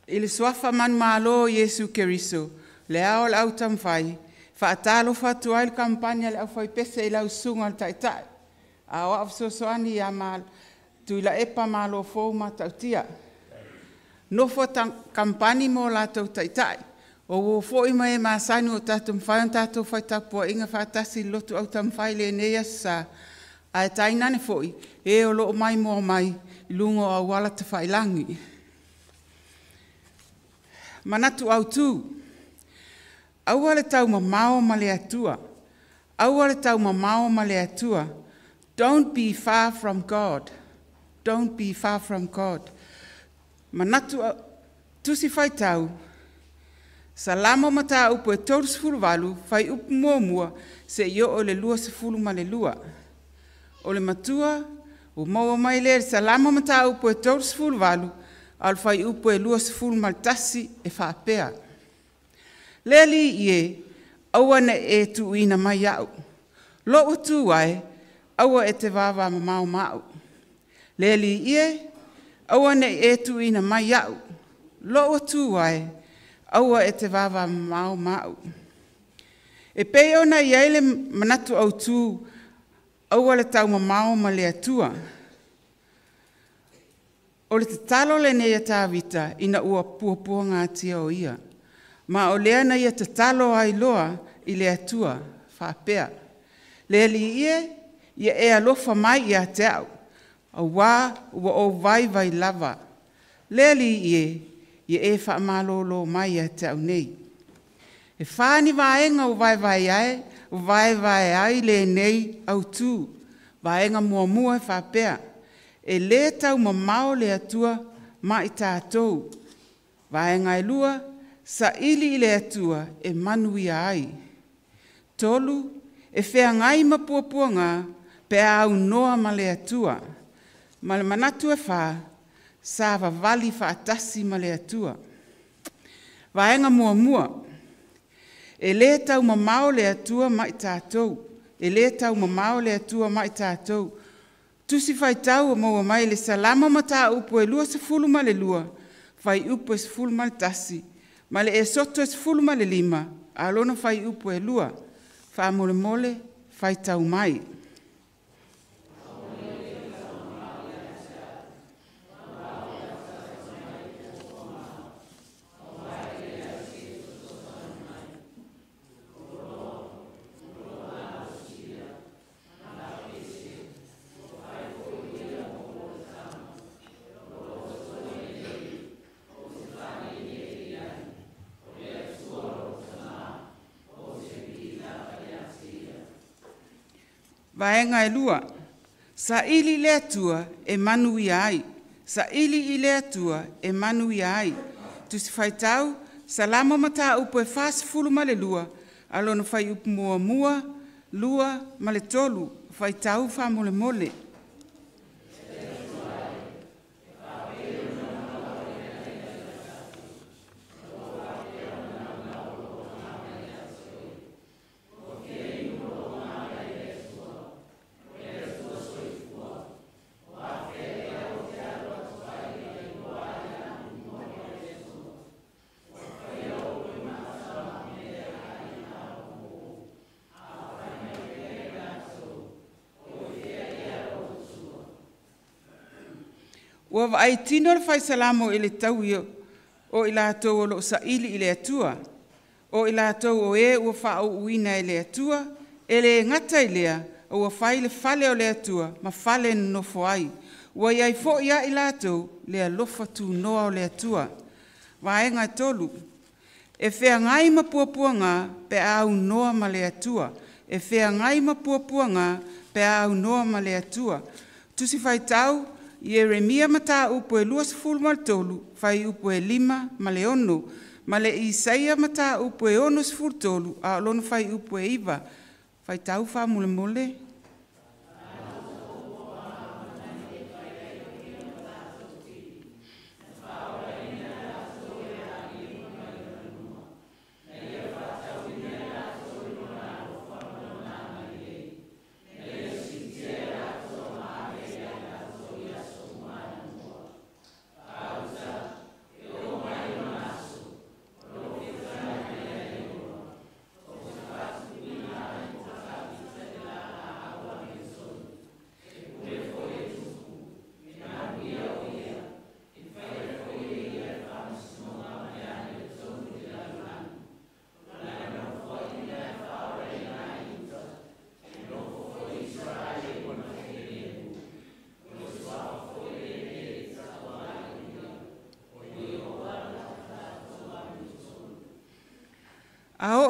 I le suafa manumalo o Iesu Keriso, le ao o le autaumafai, faatalofa atu ai le kamupani a le Aufaipese i lau Susuga i le Taitai, a o au fesoasoani ia Tuilaepa Malofou Matautia. Nofo kamupani ma o latou taitai, o uo foi ma e masani ua tatou mafai ona tatou fai tapuaiga faatasi i le lotu autaumafai i lenei Aso Sa, ae tainane foi e o lo o maimoa mai i luga o auala tafailagi. Manatu Autu, aua le taumamao ma le Atua, aua le taumamao ma le Atua. Don't be far from God. Don't be far from God. Manatu Tusi Faitau, Salamo mataupu e 38, fuaiupu 1 seia oo i le 22. O le matua ua maua mai lea i le Salamo mataupu e 38, a o le fuaiupu e 21 e faapea: Le Alii e, aua ne i e tuuina mai au. Lou tu ae, aua e te vavamamao ma au. Le Alii e, aua ne i e tuuina mai au. Lou tu ae, aua e te vavamamao ma au. E pei ona i ai le manatu autu, aua le taumamao ma le Atua. O le tatalo lenei a Tavita ina ua puapuagatia o ia. Ma o lea na ia tatalo ai loa i le Atua, faapea, Le Alii e, ia e alofa mai ia te au, auā ua ou vaivai lava. Le Alii e, ia e faamalōlō mai ia te au nei. E fa ni vaega ua vaevae ai lenei autu. Vaega muamua e faapea, e lē taumamao le Atua ma i tatou. Vaega e lua, saili i le Atua e manuia ai. 3, e feagai ma puapuaga pe a aunoa ma le Atua. Ma le manatu e 4, savavali faatasi ma le Atua. Vaega muamua, e lē taumamao le Atua ma i tatou. E lē taumamao le Atua ma i tatou. Tusi Faitau ua maua mai le Salamo mataupu e 22, fuaiupu e 11, ma le Esoto e 15, a o lona fuaiupu e 2. Faamolemole, faitau mai. Vaega e 2, saili i le Atua e manuia ai. Saili i le Atua e manuia ai. Tusi Faitau, Salamo mataupu e 42, a o lona fuaiupu 1, 2 ma le 3. Faitau faamolemole. Ua vaai tino le faisalamo i le taui o i latou o loo saili i le Atua, o i latou o e ua faauuina e le Atua, e le gata i lea, ua fai le fale o le Atua ma fale nonofo ai. Ua i ai foi ia i latou le alofa tunoa o le Atua. Vaega 3, e feagai ma puapuaga pe a aunoa ma le Atua. E feagai ma puapuaga pe a aunoa ma le Atua. Tusi Faitau, Ieremia mataupu e 23, fuaiupu e 5 ma le 6, ma le Isaia mataupu e 63, a o lona fuaiupu e 9. Faitau faamolemole.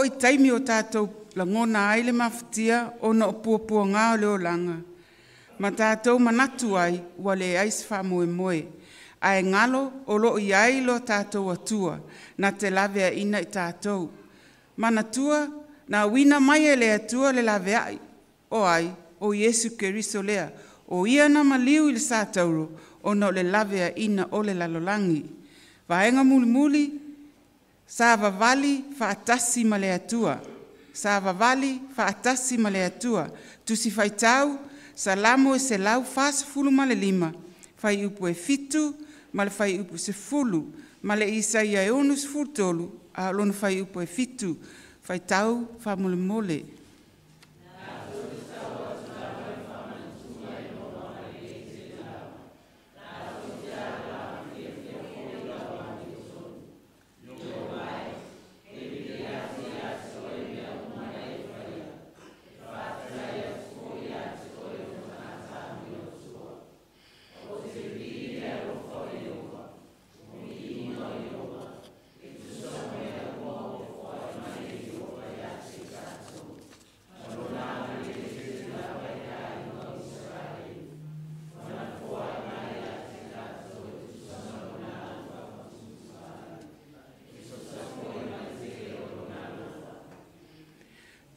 fo'i taimi o tatou lagona ai le mafatia ona o puapuagā o le olaga, ma tatou manatu ai ua leai se faamoemoe, ae galo o lo o i ai lo tatou Atua na te laveaiina i tatou. Manatua, na auina mai e le Atua le laveai, o ai? O Iesu Keriso lea. O Ia na maliu i le satauro ona o le laveaiina o le lalolagi. Vaega mulimuli, savavali faatasi ma le Atua. Savavali faatasi ma le Atua. Tusi Faitau, Salamo e 145, fuaiupu e 7 ma le fuaiupu 10, ma le Isaia e 63, a o lona fuaiupu e 7. Faitau faamolemole.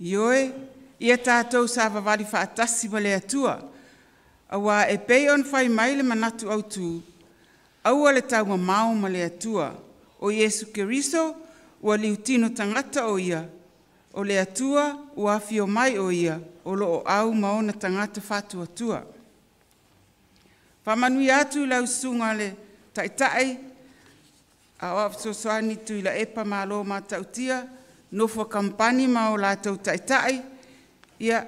Ioe, ia tatou savavali faatasi ma le Atua, auā e pei ona fai mai le manatu autū, aua le taumamao ma le Atua. O Iesu Keriso, ua liutino tagata o Ia, o le Atua ua afio mai o Ia, o lo o au ma ona tagata faatuatua. Faamanuia atu i lau Susuga i le Taitai, Aoao Fesoasoani Tuilaepa Malo Matautia, nofo kamupani ma o latou taitai, ia,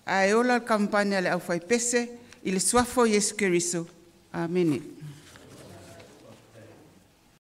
ae ola le kamupani a le aufaipese, i le Suafa o Iesu Keriso. Amene.